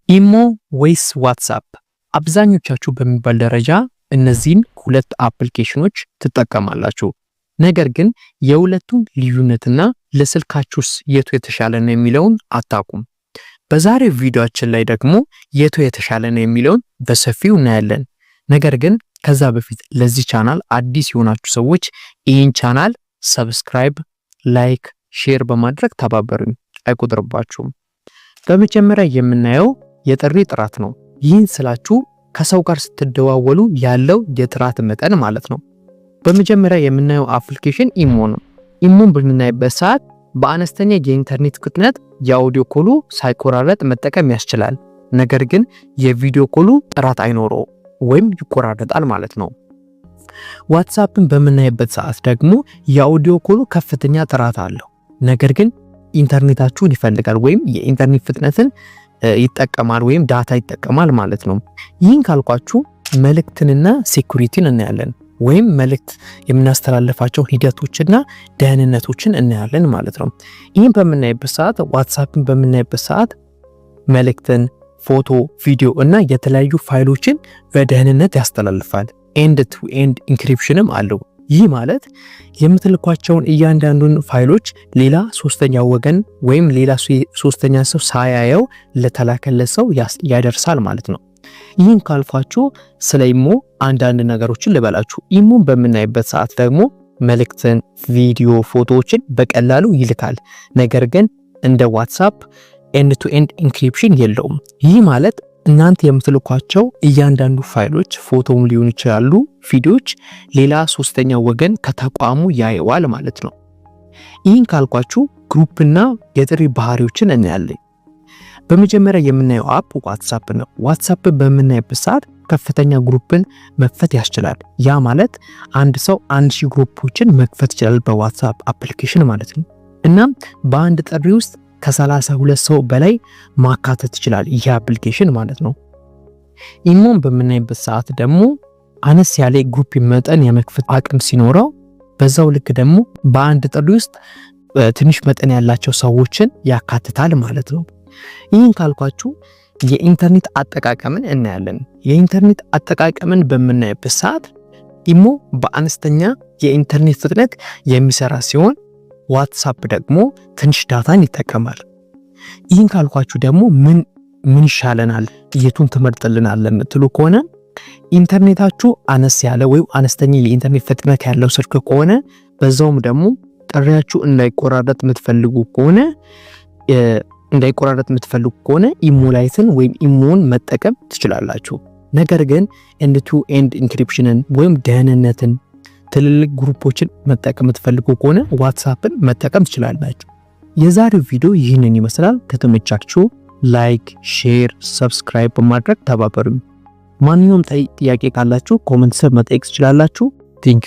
ኢሞ ወይስ ዋትሳፕ? አብዛኞቻችሁ በሚባል ደረጃ እነዚህን ሁለት application ኖች ትጠቀማላችሁ። ነገር ግን የሁለቱም ልዩነትና ለስልካችሁስ የቱ የተሻለ ነው የሚለውን አታውቁም። በዛሬው ቪዲዮአችን ላይ ደግሞ የቱ የተሻለ ነው የሚለውን በሰፊው እናያለን። ነገር ግን ከዛ በፊት ለዚህ ቻናል አዲስ የሆናችሁ ሰዎች ይህን channel subscribe፣ like፣ share በማድረግ ተባበሩኝ፣ አይቆጥርባችሁም። በመጀመሪያ የምናየው የጥሪ ጥራት ነው። ይህን ስላችሁ ከሰው ጋር ስትደዋወሉ ያለው የጥራት መጠን ማለት ነው። በመጀመሪያ የምናየው application ኢሞ ነው። ኢሞን በምናይበት ሰዓት በአነስተኛ የኢንተርኔት ፍጥነት የ audio call ኡ ሳይቆራረጥ መጠቀም ያስችላል። ነገር ግን የ video call ኡ ጥራት አይኖረው ወይም ይቆራረጣል ማለት ነው። ዋትሳፕን በምናይበት ሰዓት ደግሞ የ audio call ኡ ከፍተኛ ጥራት አለው። ነገር ግን ኢንተርኔታችሁን ይፈልጋል ወይም የኢንተርኔት ፍጥነትን ይጠቀማል ወይም data ይጠቀማል ማለት ነው። ይህን ካልኳችሁ መልእክትንና security ን እናያለን ወይም መልእክት የምናስተላልፋቸው ሂደቶችና ደህንነቶችን እናያለን ማለት ነው። ይህን በምናይበት ሰዓት፣ ዋትሳፕን በምናይበት ሰዓት መልእክትን፣ ፎቶ፣ ቪዲዮ እና የተለያዩ ፋይሎችን በደህንነት ያስተላልፋል። End to end encryption ም አለው። ይህ ማለት የምትልኳቸውን እያንዳንዱን ፋይሎች ሌላ ሶስተኛ ወገን ወይም ሌላ ሶስተኛ ሰው ሳያየው ለተላከለት ሰው ያደርሳል ማለት ነው። ይህን ካልኳችሁ ስለ ኢሞ አንዳንድ ነገሮችን ልበላችሁ። ኢሞን በምናይበት ሰዓት ደግሞ መልእክትን፣ ቪዲዮ፣ ፎቶዎችን በቀላሉ ይልካል። ነገር ግን እንደ ዋትሳፕ end to end encryption የለውም። ይህ ማለት እናንተ የምትልኳቸው እያንዳንዱ ፋይሎች፣ ፎቶም ሊሆኑ ይችላሉ፣ ቪዲዮዎች ሌላ ሶስተኛ ወገን ከተቋሙ ያየዋል ማለት ነው። ይህን ካልኳችሁ group ና የጥሪ ባህሪዎችን እናያለን። በመጀመሪያ የምናየው app ዋትሳፕ ነው። ዋትሳፕ በምናይበት ሰዓት ከፍተኛ group ን መክፈት ያስችላል። ያ ማለት አንድ ሰው 1000 group ኦችን መክፈት ይችላል በዋትሳፕ application ማለት ነው። እናም በአንድ ጥሪ ውስጥ ከ32 ሰው በላይ ማካተት ይችላል ይህ application ማለት ነው። ኢሞን በምናይበት ሰዓት ደግሞ አነስ ያለ group መጠን የመክፈት አቅም ሲኖረው በዛው ልክ ደግሞ በአንድ ጥሪ ውስጥ ትንሽ መጠን ያላቸው ሰዎችን ያካትታል ማለት ነው። ይህን ካልኳችሁ የኢንተርኔት አጠቃቀምን እናያለን። የኢንተርኔት አጠቃቀምን በምናይበት ሰዓት ኢሞ በአነስተኛ የኢንተርኔት ፍጥነት የሚሰራ ሲሆን ዋትሳፕ ደግሞ ትንሽ data ን ይጠቀማል። ይህን ካልኳችሁ ደግሞ ምን ምን ይሻለናል፣ የቱን ትመርጥልናል ለምትሉ ከሆነ፣ ኢንተርኔታችሁ አነስ ያለ ወይም አነስተኛ የኢንተርኔት ፍጥነት ያለው ስልክ ከሆነ፣ በዛውም ደግሞ ጥሪያችሁ እንዳይቆራረጥ የምትፈልጉ ከሆነ ኢሞ ላይትን ወይም ኢሞን መጠቀም ትችላላችሁ። ነገር ግን end to end encryption ን ወይም ደህንነትን፣ ትልልቅ group ኦችን መጠቀም የምትፈልጉ ከሆነ ዋትሳፕን መጠቀም ትችላላችሁ። የዛሬው ቪዲዮ ይህንን ይመስላል። ከተመቻችሁ like፣ share፣ subscribe በማድረግ ተባበሩ። ማንኛውም ጥያቄ ካላችሁ comment ስር መጠየቅ ትችላላችሁ። Thank you.